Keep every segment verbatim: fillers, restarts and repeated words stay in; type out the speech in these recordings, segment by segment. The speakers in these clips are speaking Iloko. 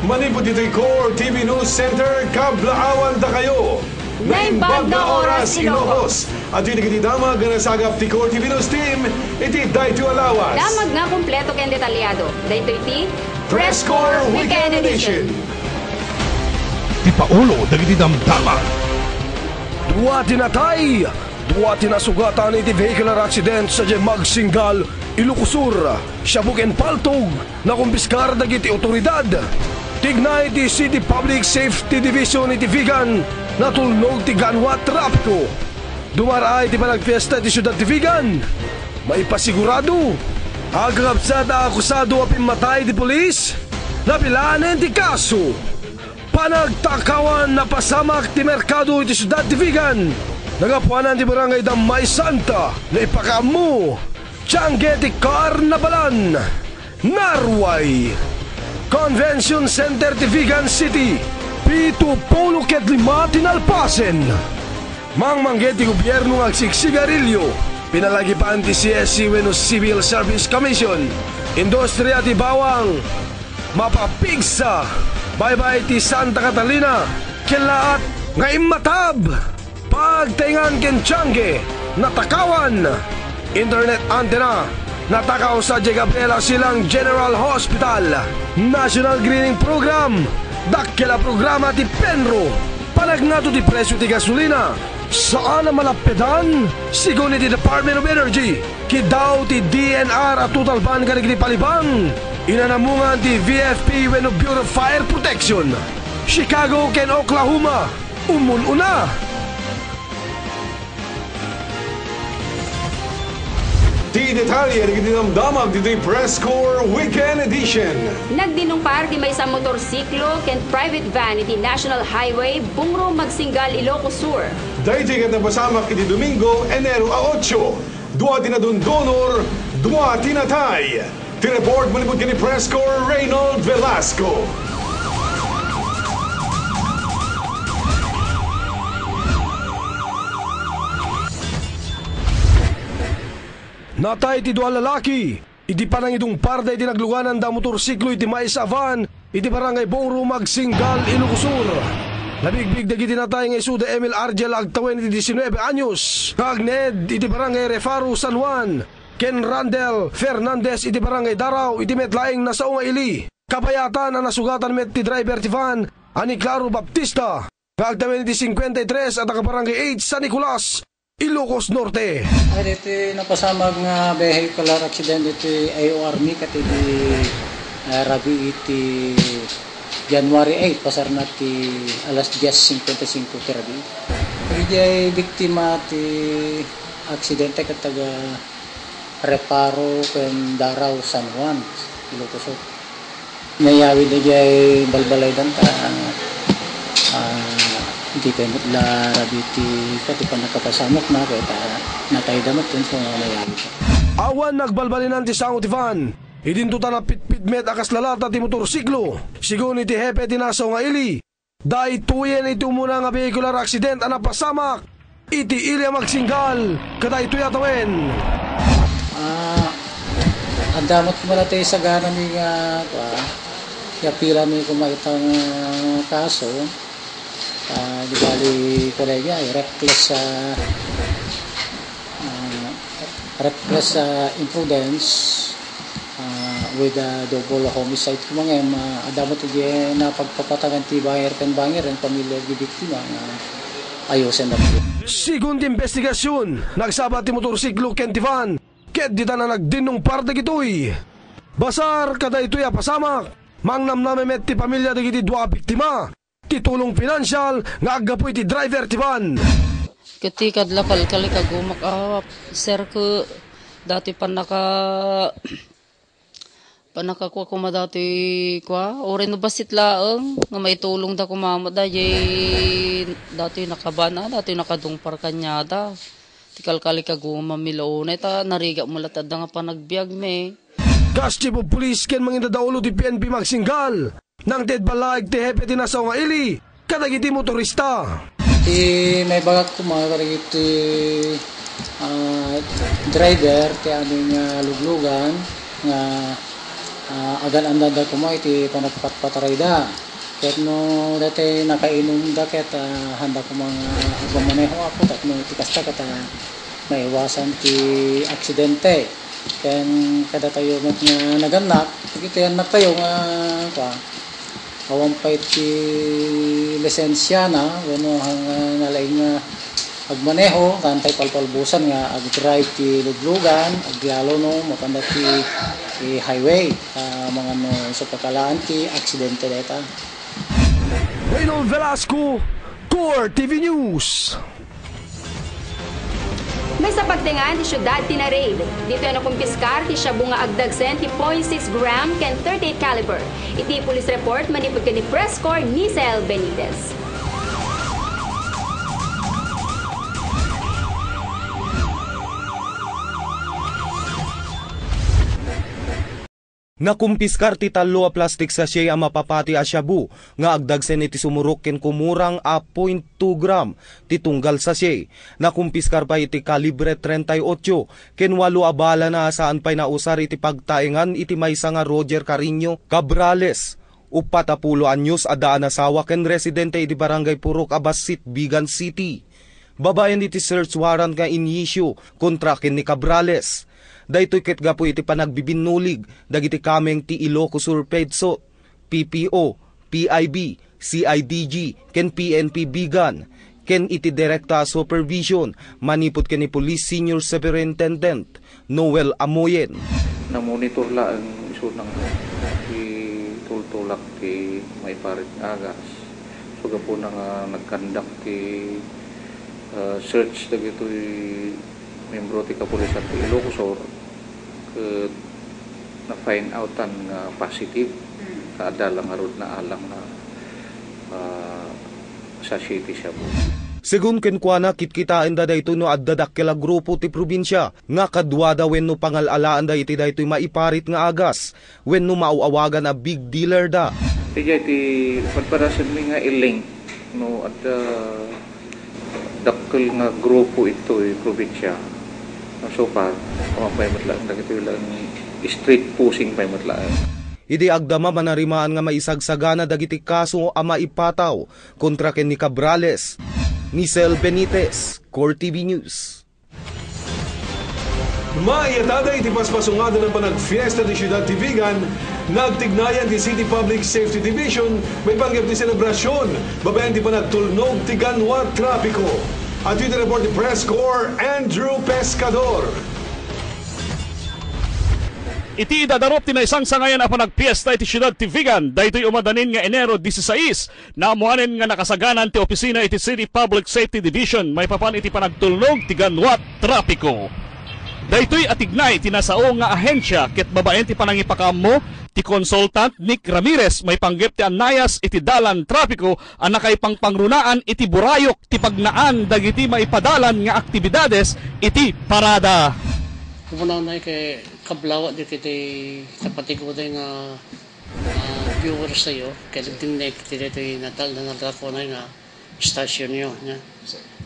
Manipud ditoy Core T V News Center, kablaawan dakayo. Naimbag nga oras, Ilocos. Adtoy dagiti damag nga nasagap ti Core T V News Team iti daytoy a lawas. Damag nga kompleto ken detalyado. Daytoy ti Press Corps Weekend Edition. Ti paulo dagiti damdamag. Dua ti natay, dua ti nasugatan iti vehicular accident sadiay Magsinggal, Ilocos Sur. Shabu ken paltog nakumpiskar dagiti otoridad. Tignay ti City Public Safety Division iti Vigan, natulnog ti ganwa trapiko. Dumaraay ti panagpiesta iti siudad ti Vigan. Maipasigurado, agkakabsat a akusado a pimmatay ti pulis, nabilanen ti kaso. Panagtakawan, napasamak ti merkado iti siudad ti Vigan. Nagapuanan ti barangay Damay Santa, naipakaammo. Tiangge ti Karnabalan. Narway. Convention Center ti Vigan City. Pito pulo ket lima ti nalpasen. Mangmangget ti gobierno nga agsigsigarilio. Pinalagipan ti C S C wenno Civil Service Commission. Industria ti bawang. Mapapigsa. Baybay ti Santa Catalina. Kellaat nga immatab. Pagtaingan ken tiangge, natakawan. Internet antenna, natakaw sadiay Gabriela Silang General Hospital. National Greening Program, dakkel a programa ti PENRO. Panagngato ti presio ti gasolina, saan a malappedan, sigun iti Department of Energy. Kiddaw ti D N R a total ban kadagiti palibang. Inanamungan ti V F P wenno Bureau of Fire Protection. Chicago ken Oklahoma, umun-una. Ti detalye dagiti damdamag ditoy Press Corps Weekend Edition. Nagdinungpar ti maysa a motorsiklo ken private van iti National Highway, Bungro, Magsinggal, Ilocos Sur. Daytoy ket napasamak iti Domingo, Enero a otso. Dua ti nadundunor, dua ti natay. Ti report manipud ken ni Press Corps Reynold Velasco. Natay ti dua a lalaki iti panangidungparda iti naglugananda a motorsiklo iti maysa a van iti Barangay Bungro, Magsinggal, Ilocos Sur. Nabigbig dagiti natay nga isuda Emil Argel a agtawen iti diecinueve anyos nga agned iti Barangay Refaro, San Juan, ken Randel Fernandez iti Barangay Daraw iti met laeng a sao nga ili. Kabayatan a nasugatan met ti driver ti van a ni Claro Baptista nga agtawen iti cincuenta y tres a taga-Barangay eight San Nicolas, Ilocos Norte. Ay, ditoy napasamak nga vehicular accident iti A O R mi ket idi, ah, rabii iti January eight, pasar na ti alas diez cincuenta y cinco ti rabii. Idiay biktima ti aksidente ket taga Refaro ken Daraw, San Juan, Ilocos Sur. Nayawid idiay balbalaydan ta, ah, ditoy met la rabii ti, ti pannakapasamakna ket, ah, natayda met ken so nayawid. Awan nagbalbalinan ti sango ti van. Idinto ta napitpit met a kas lalata ti motorsiklo. Sigun iti hepe ti nasao nga ili, daytoyen iti umuna nga vehicular accident a napasamak iti ili a Magsinggal kadaytoy a tawen. Ah, adda met koma daytoy saganami nga, kua, yapilami koma itang, ah, kaso. Ah, di bali, kolega, ay reckless, ah, ah, reckless, ah, imprudence, ah, with, ah, double homicide koma ngem, ah, adda met idiay napagpapatagan ti banger ken banger ken pamilya ti biktima nga ayosen dagiti. Sigun ti investigasyon, nagsaba ti motorsiklo ken ti van, ket dita nagdinnungpar dagitoy. Basar kadaytoy a pasamak, mangnamnama met ti pamilya dagiti dua a biktima ti tulong pinansial nga aggapu iti driver ti van. Ket ti kadla kalkali kagumak a, sir, ket dati pannaka-, pannakakua koma dati kua, uray no bassit laeng nga maitulongda koma met daydiay dati nakaban a, dati nakadungpar kaniada. Ti kalkali kagumam mi la unay ta narigat mo latta adda nga panagbiagmi. Kas Chief of Police ken mangidadaulo ti P N P Magsinggal, nangted ballaig ti hepe ti nasao nga ili kadagiti motorista. Ti maibagak koma kadagiti, ah, driver ti amin nga luglugan nga Ah, agan-andanda koma iti panagpatpatarayda. Ket no daytoy nakainumda ket, ah, haanda koma nga agmamaneho, Apo, tapno iti kasta ket, ah, maiwasan ti aksidente. Ken kadatayo met nga nagannak, dagiti annaktayo nga, kua, awan pay ti lisensiana wenno nga nalaing nga agmaneho, kaantay palpalbusan nga agdrive ti luglugan, aglalo no mapanda ti, ti highway, ah, amangan no isu pakalaan ti aksidente dayta. Reynold Velasco, Core T V News. Maysa pagtengngaan ti siudad ti na-raid. Ditoy nakumpiskar ti shabu nga agdagsen ti point six gram ken thirty-eight caliber. Iti police report manipud ken ni Press Corps Nicel Benitez. Nakumpiskar ti tallo a plastic sachet a mapapati a shabu nga agdagsen iti sumurok ken kumurang a point two gram ti tunggal sachet. Nakumpiskar pay iti kalibre treinta y ocho ken walo a balana a saan pay nausar iti pagtaengan iti maysa nga Roger Cariño Cabrales, uppat a pulo anyos, adda a nasawa ken residente iti Barangay Purok a Bassit, Vigan City. Babaen iti search warrant nga in-issue kontra ken ni Cabrales. Daytoy ket gapu iti panagbibinnulig dagiti kameng ti Ilocos Sur PEDSOT, P P O, P I B, C I D G, ken P N P Vigan, ken iti direkta a supervision manipud ken ni Police Senior Superintendent Noel Amoyen. Namonitor laeng isu nang ti tultulak ti maiparit nga agas. So, gapuna nga nagkandak ti, ah, search dagitoy membro ti kapulisan ti Ilocos Sur, ket na-find outan nga positive, ta adda la ngarud naalang nga, ah, sachet ti shabu. Segun kenkuana, kitkitaenda daytoy no adda dakkel a grupo ti probinsia nga kaduada wenno pangal-alaanda iti daytoy maiparit nga agas wenno maaw-awagan a big dealer da. Idiay ti padpadasenmi nga i-link no adda dakkel nga grupo itoy probinsia. No, so far, awan pay met laeng dagitoy laeng street pushing pay met laeng. Idi agdama, manarimaan nga maisagsagana dagiti kaso a maipataw kontra ken ni Cabrales. Nicel Benitez, Core T V News. Maiyatada iti paspasungadan a panagfiesta ti siudad ti Vigan, nagtignayan ti City Public Safety Division maipanggep ti selebrasyon babaen ti panagtulnog ti ganwa trapiko. Adtoy ti report ti Press Corps Andrew Pescador. Iti idadarup ti naisangsangayan a panagpiesta iti siudad ti Vigan, daytoy umadanin nga Enero dieciséis, naammoanen nga nakasaganan ti opisina iti City Public Safety Division maipapan iti panagtulnog ti ganwa trapiko. Daytoy a tignay ti nasao nga ahensia ket babaen ti panangipakaammo ti Consultant Nick Ramirez maipanggep ti annayas iti dalan trapiko a nakaipangpangrunaan iti burayok ti pagnaan dagiti maipadalan nga aktibidades iti parada. Umuna unay ket kablawak dagiti kapatiguday nga, ah, viewers tayo, ket dimnek ti daytoy natal-, nanaldakonay nga estasyonyo, nya.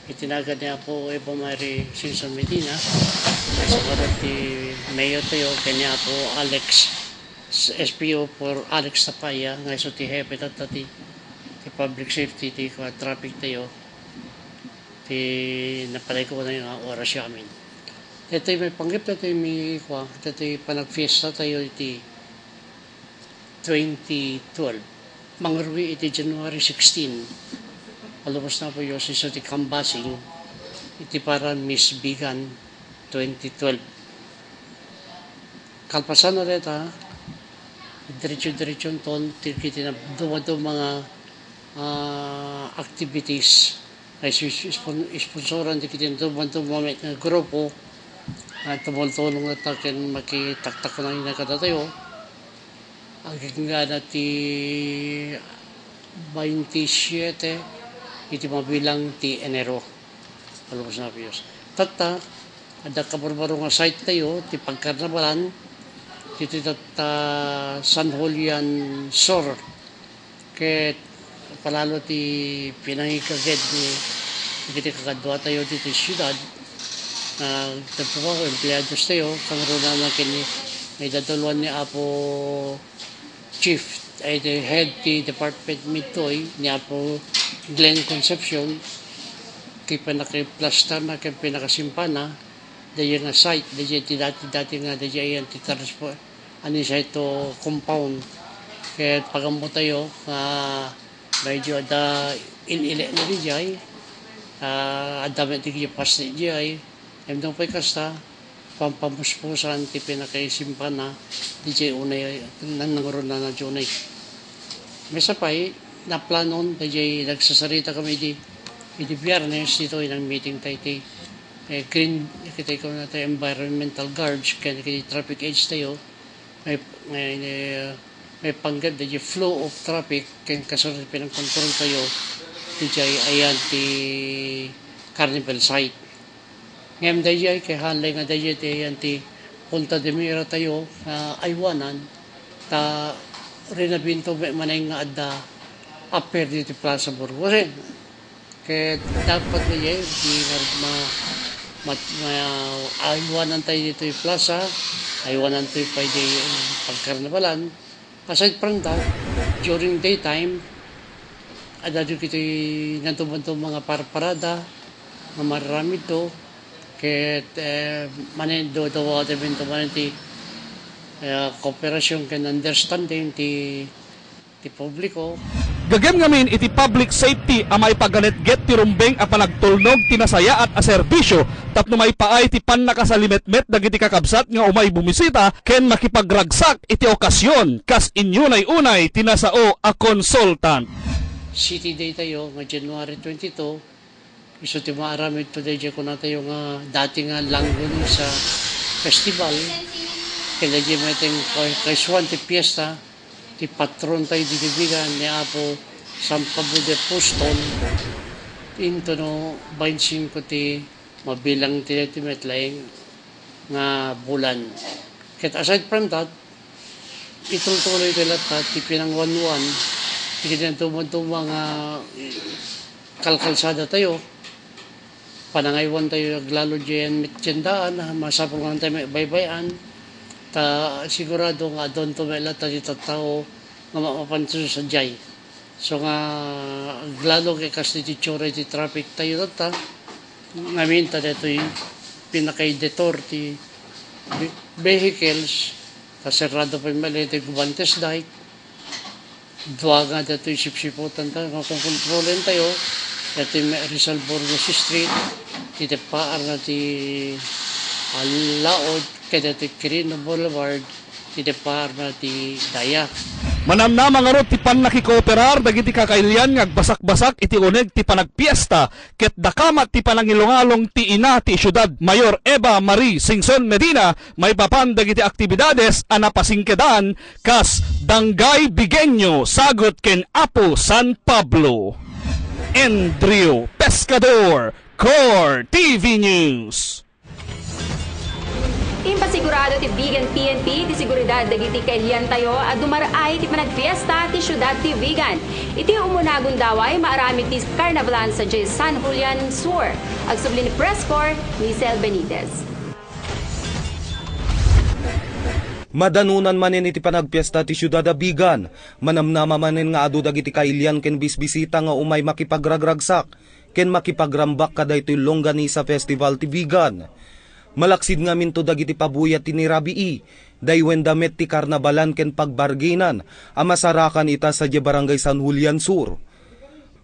Iti nagan ni Apo Eva Marie Simpson Medina, nga isu ti mayor tayo, ken ni Apo Alex, S P O four Alex Tapaya, nga isu ti hepe tatta ti, ti public safety, ti kua traffic tayo, ti napatay ko na nga orasyo amin. Daytoy maipanggep, daytoy mi-, kua, daytoy panagfiesta tayo iti twenty twelve. Mangrugi iti January sixteen. Palubos na po yung season ti canvassing iti para Miss Vigan twenty twelve. Kalpasan na deta, diretso-diretso ton, ti, kiti na dumaduma nga, ah, activities. Ay, sus-, spon-, sponsoran ti kiti dumaduma met nga grupo. Ay, tumultulong na ta ken makitaktak na ina kadatayo. Agingga na ti baintisiete iti mabilang ti Enero. Palubos na Dios. Tatta, adda kabarbaro nga site tayo, ti pagkarnabalan, dito tatta San Julian Sur. Ket palalo ti pinangikaged ni, dagiti kakadua tayo dito siudad, nga nagtrabaho, empleados tayo, kangruna na ken ni Nga idaduluan ni Apo Chief, ay, the head ti department mi ditoy, ni Apo Glenn Concepcion, ti pinakaplastarna ken pinakasimpana, daydiay nga site, daydiay ti dati-dati nga daydiay ayan ti transpo-, ano, site to compound. Ket pagammutayo nga medyo adda il-ilikna daydiay, ah, adda met daydiay plastic daydiay. Ngem nupay kasta, pampamuspusan ti pinakasimpana daydiay unay, nan-, nangruna na daydiay unay. Maysa pay, naplanon, daydiay nagsasarita kami idi, idi Biyernes, ditoy nang meeting tayo iti, eh, green, kita ko na tayo environmental guards, ken iti traffic edge tayo, may, may, eh, may panggep daydiay flow of traffic, ken kasano ti pinangkontrol tayo, daydiay ayan ti carnival site. Ngem daydiay, kay halay nga daydiay ti ayan ti punta de mira tayo nga aywanan, ta rinabinto met manen nga adda a perde ti Plaza Burgos. Ket dapat daydiay, di nga ma-, ma-, ma-, aywanan tayo ditoy plaza, aywanan tayo pay di pagkarnabalan. Aside from that, during daytime, adda dagitoy nantubanto nga parparada nga mararamidto, ket, eh, manen do, do, do, manen ti, eh, kooperasyon ken understanding ti, ti publiko. Gayyem ngamin iti public safety a maipaganetget ti rumbeng a panagtulnog ti nasayaat a serbisyo tapno maipaay ti pannakasalimetmet dagiti kakabsat nga umay bumisita ken makipagragsak iti okasyon kas inyo nay-unay ti nasao a consultant. City Day tayo nga January twenty-two, isu ti maaramid to daydiay kunatayo nga dati nga Langgonisa Festival, ken daydiay met ti kay-, kaisuan ti fiesta ti patron tayo ditoy Vigan ni Apo San Pablo de Apostol, intono bainsinko ti mabilang ti, ti met laeng nga bulan. Ket aside from that, itultuloy ti latta ti pinangwanwan ti kinatumadtuma nga kalkalsada tayo. Panangaywan tayo aglalo diyan met tiendaan, masapul nga tayo maibaybay-an. Ta sigurado nga adunto met latta ti tattao nga mapapanto sadiay. So nga aglalo ket kas iti itsura iti traffic tayo tatta, ngamin ta daytoy pinakay-detour ti ve-, vehicles, ta serrado pay met iti Guvantes Dike, dua nga daytoy sipsiputan ta, nga konkontrolen tayo, daytoy met Rizal Burgos Street, ti deppaarna ti, ah, Laod, ket daytoy Quirino Boulevard, ti deppaarna ti daya. Manamnama ngarud ti pannakikooperar dagiti kakailian nga agbasakbasak iti uneg ti panagpiesta, ket dakamat ti panangilungalung ti ina ti Siudad Mayor Eva Marie Singson Medina maipapan dagiti aktibidades a napasingkedan kas Danggay Bigenyo sagut ken Apo San Pablo. Andrew Pescador, Core T V News. Impasigurado ti Vigan P N P ti seguridad dagiti kailiantayo a dumar-ay ti panagpiesta ti siudad ti Vigan. Iti umuna a gundaway, maaramid ti karnabalan sadiay San Julian Sur. Agsubli ni Press Corps, Nicel Benitez. Madanunan manen iti panagpiesta ti siudad a Vigan. Manamnama manen nga adu dagiti kailian ken bisbisita nga umay makipagragragsak ken makipagrambak kadaytoy Longganisa Festival ti Vigan. Malaksid ngaminto dagiti pabuyat ti ni Rabii, daywen da met ti karnabalan ken pagbargenan a masarakan ita sadiay Barangay San Julian Sur.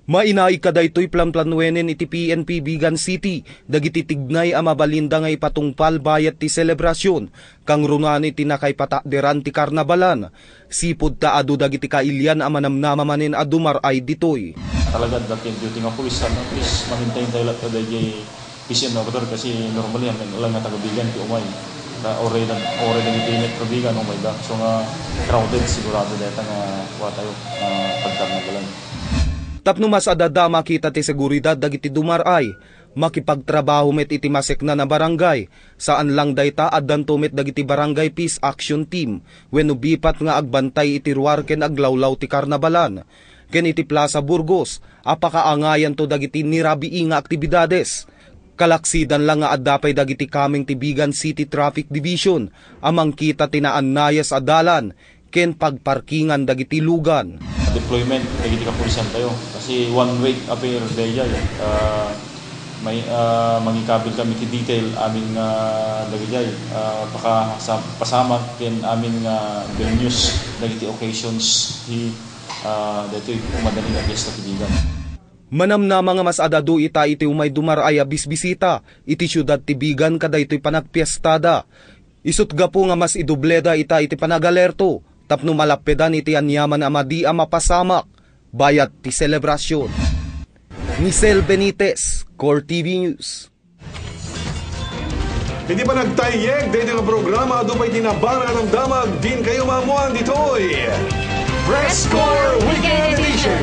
Mainaig kadaytoy planplannuenen iti P N P Vigan City dagiti tignay a mabalinda nga ipatungpal bayat ti selebrasyon, kangrunaan iti nakaipataaderan ti karnabalan. Sipud ta adu dagiti kailian a manamnama manen a dumar-ay ditoy. Talaga, adda ti duty nga pulis, ano, at least, mamintain tayo latta daydiay peace and order kasi normally, amin lang nga taga Vigan ti umay. Ta, already, already dagiti Metro Vigan, umay da. So nga, crowded, sigurado deta nga, kuha tayo, nga pagkarnabalan. Tapno mas adda makita ti seguridad dagiti dumar-ay, makipagtrabaho met iti maseknan a barangay. Saan lang dayta, addanto met dagiti Barangay Peace Action Team wenno BPAT nga agbantay iti ruar ken aglawlaw ti karnabalan. Ken iti Plaza Burgos a pakaangayanto dagiti ni Rabii nga aktibidades. Kalaksidan la nga adda pay dagiti kameng ti Vigan City Traffic Division a mangkita ti naannayas a dalan ken pagparkingan dagiti lugan. Deployment dagiti kapulisan tayo. Kasi one week affair dayjay. Ah, may, ah, mangikabil kami ti detail amin nga dagijay. Ah, pakasa-, pasamak ken amin nga venues dagiti occasions ti, ah, daytoy madali nga fiesta ti Vigan. Manamnama nga mas adda adu ita iti umay dumar-ay a bisbisita iti siudad ti Vigan kadaytoy panagpiestada. Isut' gapu nga mas idubleda ita iti panagalerto tapno malappedan iti aniaman a madi a mapasamak bayat ti selebrasion. Nisel Benitez, Core T V News. Iti panagtayyeg daytoy nga programa, adu pay ti nabanag a damdamag, dinkayo maammoan ditoy Press Corps Weekend Edition.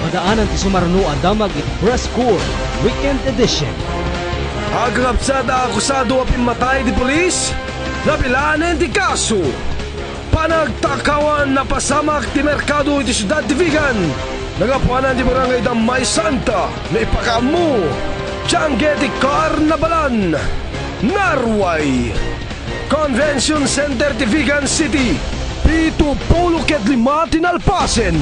Madaanan ti sumaruno a damag iti Press Corps Weekend Edition. Agkakabsat a akusado a pimmatay ti pulis, nabilanen ti kaso. Panagtakawan, napasamak ti merkado iti siudad ti Vigan. Nagapuanan ti barangay Damay Santa, naipakaammo, Tiangge ti Karnabalan, Narway. Convention Center ti Vigan City, pito pulo ket lima ti nalpasen.